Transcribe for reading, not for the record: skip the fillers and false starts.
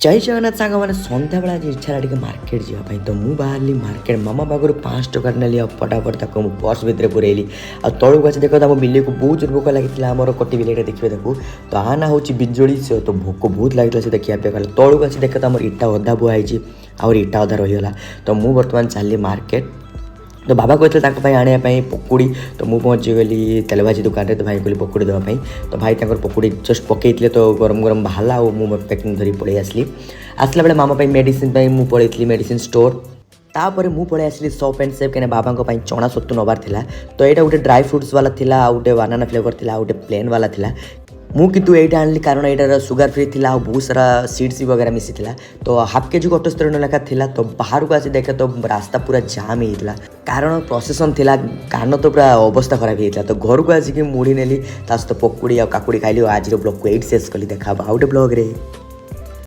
ଜୟ ଜଗନ୍ନାଥ ସାଙ୍ଗମାନେ। ସନ୍ଧ୍ୟାବେଳେ ଆଜି ଇଚ୍ଛା ହେଲା ଟିକେ ମାର୍କେଟ ଯିବା ପାଇଁ, ତ ମୁଁ ବାହାରିଲି ମାର୍କେଟ। ମାମା ପାଖରୁ 500 ଟଙ୍କା ନେଲି ଆଉ ଫଟାଫଟ ତାକୁ ମୁଁ ପର୍ସ ଭିତରେ ପୁରେଇଲି ଆଉ ତଳକୁ ଆସି ଦେଖ ତ ଆମ ବିଲେଇକୁ ବହୁତ ଜୋର ଭୋକ ଲାଗିଥିଲା। ଆମର କଟି ବିଲେଇଟା, ଦେଖିବେ ତାକୁ। ତ ଆ ନାଁ ହେଉଛି ବିଜୁଳି। ସେ ତ ଭୋକ ବହୁତ ଲାଗିଥିଲା, ସେ ଦେଖିବା ପାଇଁ ଗଲା। ତଳକୁ ଆସି ଦେଖ ତ ଆମର ଇଟା ଅଧା ବୁହା ହେଇଛି, ଆହୁରି ଇଟା ଅଧା ରହିଗଲା। ତ ମୁଁ ବର୍ତ୍ତମାନ ଚାଲିଲି ମାର୍କେଟ। ତ ବାବା କହିଥିଲେ ତାଙ୍କ ପାଇଁ ଆଣିବା ପାଇଁ ପକୁଡ଼ି। ତ ମୁଁ ପହଞ୍ଚିଗଲି ତେଲଭାଜି ଦୋକାନରେ। ତ ଭାଇ କହିଲି ପକୁଡ଼ି ଦେବା ପାଇଁ। ତ ଭାଇ ତାଙ୍କର ପକୁଡ଼ି ଜଷ୍ଟ ପକେଇଥିଲେ, ତ ଗରମ ଗରମ ବାହାରିଲା ଆଉ ମୁଁ ମୋର ପ୍ୟାକିଂ ଧରି ପଳେଇ ଆସିଲି। ଆସିଲା ବେଳେ ମାମା ପାଇଁ ମେଡ଼ିସିନ ପାଇଁ ମୁଁ ପଳେଇଥିଲି ମେଡ଼ିସିନ ଷ୍ଟୋର୍। ତାପରେ ମୁଁ ପଳେଇ ଆସିଲି ସପ୍ ଆଣ୍ଡ ସେଭ୍, କାହିଁକିନା ବାବାଙ୍କ ପାଇଁ ଚଣା ସତୁ ନେବାର ଥିଲା। ତ ଏଇଟା ଗୋଟେ ଡ୍ରାଇ ଫ୍ରୁଟ୍ସ ବାଲା ଥିଲା, ଆଉ ଗୋଟେ ବାନାନା ଫ୍ଲେଭର ଥିଲା, ଆଉ ଗୋଟେ ପ୍ଲେନ୍ ବାଲା ଥିଲା। ମୁଁ କିନ୍ତୁ ଏଇଟା ଆଣିଲି, କାରଣ ଏଇଟାର ସୁଗାର ଫ୍ରି ଥିଲା ଆଉ ବହୁତ ସାରା ସିଡ୍ସ ବଗେରା ମିଶିଥିଲା। ତ ହାଫ୍ କେଜିକୁ 78 ଟଙ୍କା ଲେଖା ଥିଲା। ତ ବାହାରକୁ ଆସି ଦେଖେ ତ ରାସ୍ତା ପୁରା ଜାମ୍ ହେଇଥିଲା, କାରଣ ପ୍ରସେସନ୍ ଥିଲା। କାନ ତ ପୁରା ଅବସ୍ଥା ଖରାପ ହେଇଯାଇଥିଲା। ତ ଘରକୁ ଆସିକି ମୁଢ଼ି ନେଲି, ତା ସହିତ ପକୁଡ଼ି ଆଉ କାକୁଡ଼ି ଖାଇଲି ଆଉ ଆଜିର ବ୍ଲଗ୍କୁ ଏଇଠି ଶେଷ କଲି। ଦେଖା ହବ ଆଉ ଗୋଟେ ବ୍ଲଗ୍ରେ।